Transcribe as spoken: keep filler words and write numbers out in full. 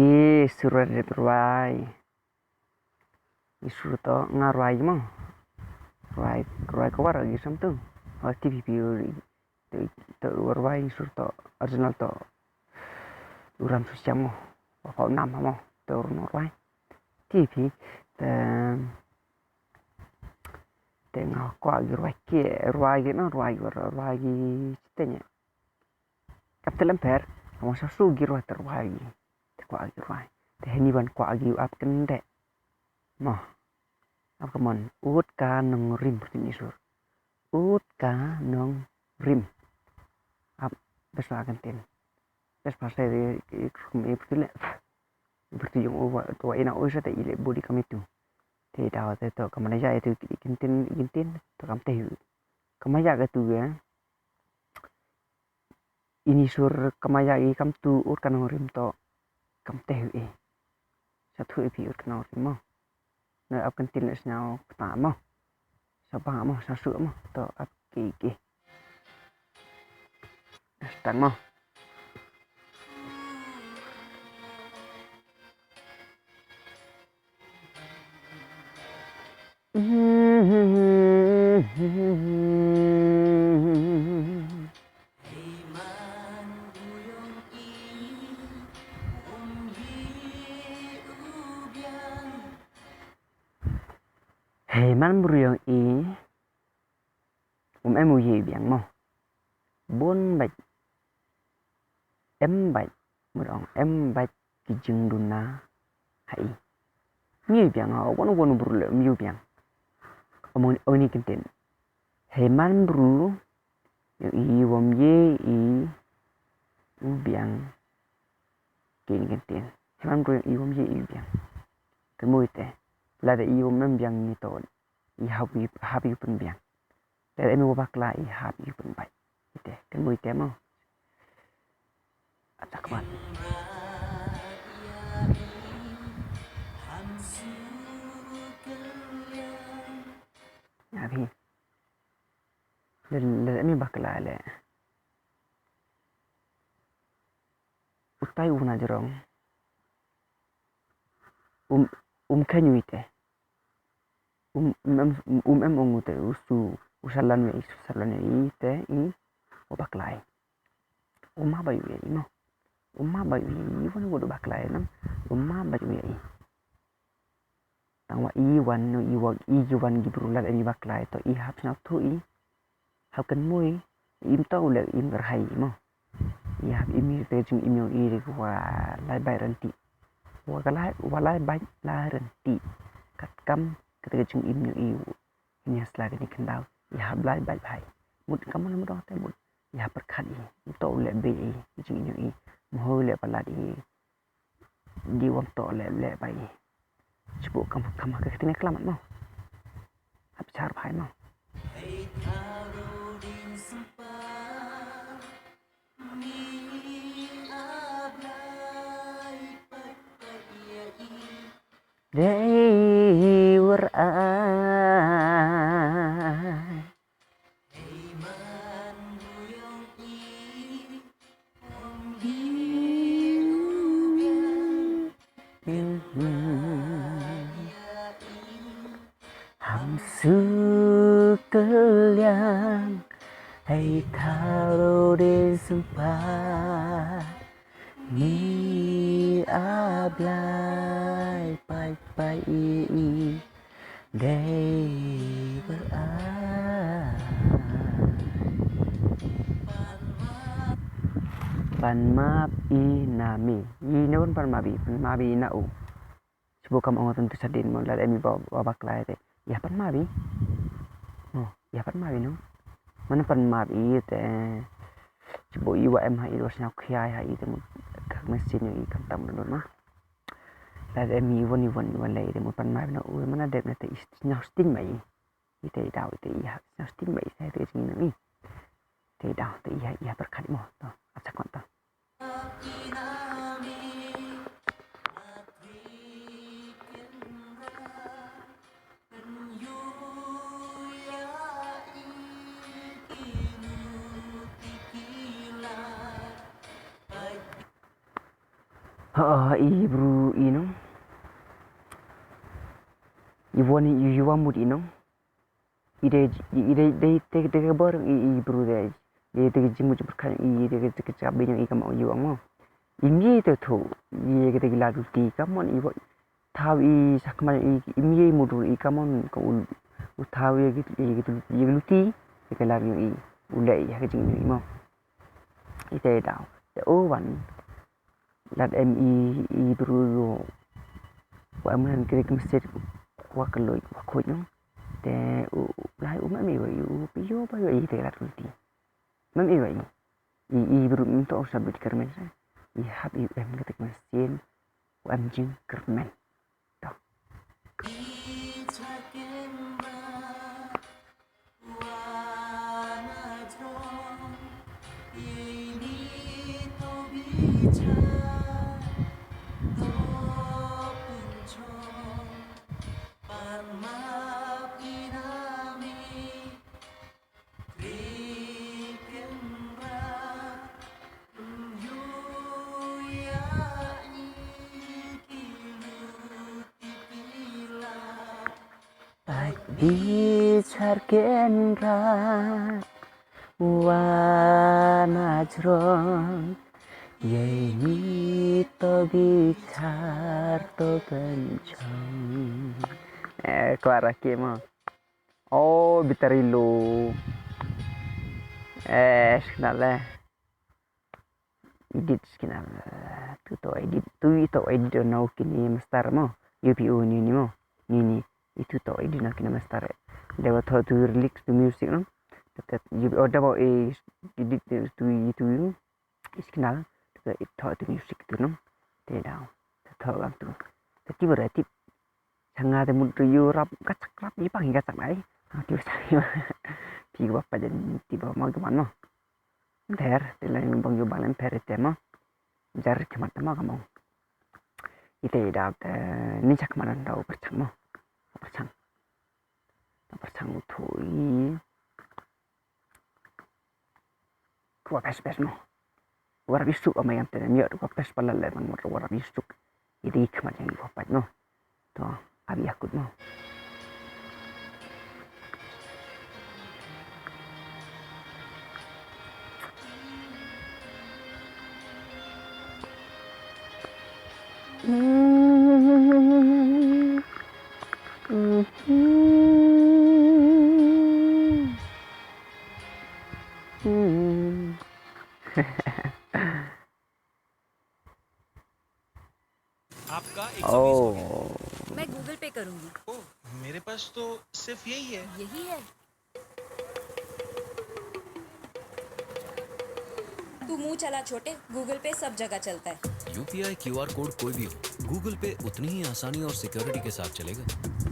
Ï, sur ruh dep rwai. Ï, sur to nga rwai mo. Rwai, rwai ka war ï sam tu. Wa T V P to, to rwai sur to original to. Uram su siam mo. Wa pau nam mo. To rwai. T V P te, te nga kwah ï rwai ki, rwai ï no, rwai ï, rwai ï te ne. Kap te lem per, mo sa su ï rwai te rwai ï. Te kwah ï rwai. Te heni ban kwah ï ap kende. Mo. Ap ka mon. Ut ka nongrim pyrthei ni sur. Ut ka nongrim. Ap bes la kan tin. Bes pa se de kum e pyrthei le. Pyrthei jong u wa, to wa ina u sa te ile body kami tu. Te daw te to kamana ja itu kin tin, kin tin, to kam te hu. Kamana ja ka tu ya. Ini sur kamaya i kam tu ut ka nongrim to kam teh i. Sa tu i pi ut ka nongrim mo. Na ap kan tin le sñiaw kta mo. Sa ba mo, sa su mo to ap ki ki. Stang mo. Hei man briew ïong i, um em u ïe biang mo. Bun bad em bad, mut ong em bad ki jingduna ha i. Ym ïe biang ha, wan wan briew le ym ïe biang. Ong ong ni kynten. Hei man briew ïong i, wom ïe i u biang. Kini kynten. Hei man briew ïong i, wom ïe i u biang. Kynmoi te. Lada i wom em biang ni to. I hap i, hap i u pynbiang. Lada em i wa bakla i hap i u pynbait. Ite, kynmoi te mo. Atak man. Ïa phi. Lada, lada em i bakla le. Utai u na jrong. Um, um kynmoi te. Um, um, em, um, em ong u te, u su, u salan we, u salan we, i te, i, u bakla i. Um ma ba yu ya i mo. Um ma ba yu ya i, wan u bakla i nam. Um ma ba yu ya i. Tang wa i wan, no, i wa, i wan gi briew lada em i bakla i to i hap sñiaw tu i. Hap kynmoi, im to u leh im kyrhai mo. I hap im i te jingim ïong i ri wa lai bai rynti. Wa ka lai, wa lai bai lai rynti. Kat kam, kata ka jingim ïong i. Ini hasla kani khyndaw. I hap lai bai bai. Mut kam na mut te mut. I hap pyrkhat i. Im to u leh bei i. Jingim ïong i. Mo u leh palat i. Di wam to leh leh bai. Chibu kam kam ka kti ne klam mo. Hap char bai mo. Dei wer ai. Ham su kylliang hei thalo de sumpa. Ni a Blai pai pai i i. Dei ber ai. Pan map i na mi. I na un pan map i, pan map i na u. Chibu kam ong tun tu sadin mo lada em i ba, ba bakla i te. Ïa pan map i. Mo, ïa pan map i no. Mana pan map i te. Chibu i wa em ha i wa sñiaw khia ha i te mo. Ka mesin i kam tam dun ma. Lada em i wan i wan i wan lei te mo pan map i no. U mana dep na te i sñiaw sting mai. I te i daw i te i ha sñiaw sting mai i te i sñiaw i. Te i daw te i ha i ha perkat mo. To, acak mo to. Ah, i bru i nong. I wan i, i wan mut i nong. I dei, i dei, dei, dei, dei ka bor i, i bru dei. Dei, dei ka jingmut jingpyrkhat i, dei ka, dei ka jingmut i ka mo i wan mo. I mye te thu, i ka dei ka la duti ka mon i wa. Thaw i sakma i, i mye mut i ka mon ka u, u thaw i ka, i ka, i ka luti, i ka la i, u le i ha ka jingmut i mo. I te daw. Te u wan. Lad em i, i bru yo. Wa em han kri kem set wa keloi wa khoj nong. Te u, u, lai u ma mi wa i u pi yo ba yo i te lad ruti. Ma mi wa i. I, i bru mi to sa bit kermen sa. I hap i em kete kem sen. Wa em jing kermen. To. Bichar kenra wa na jrong, yei ni to bichar to penchong. Eh, kwara kima. Oh, bitari lo. Eh, shnale. Edit skin ah, tu to edit, tu i to edit no kini master mo. U P O ni ni mo. Ni ni. Itu to edit no kini master. Dewa to tu lyrics tu music no. Tet tet U P O da bo e edit tu i tu i skin ah. Tu i to tu music tu no. Te daw. Te to gam tu. Te ti beratip. Sanga te mut yu rap kacak rap i pang kacak ai. Ti sa. Ti ba pajan ti ba ma gaman mo. Ter, te lai bang yu bang lem per te mo. Jar khmat te mo ka mo. Ite da te ni chak ma dan dau perchang mo. Perchang. Perchang u thui. Kwa pes pes mo. Warap isuk ama yam te mo. Kwa pes pala le man mo warap isuk. Ite khmat yang kwa pat mo. To, abi akut mo. आपका एक सौ बीस हो गया। Oh. मैं Google Pay करूंगी। ओह, मेरे पास तो सिर्फ यही है। यही है। तू मुंह चला छोटे, Google Pay सब जगह चलता है। U P I Q R code कोई भी हो, Google Pay उतनी ही आसानी और सिक्योरिटी के साथ चलेगा।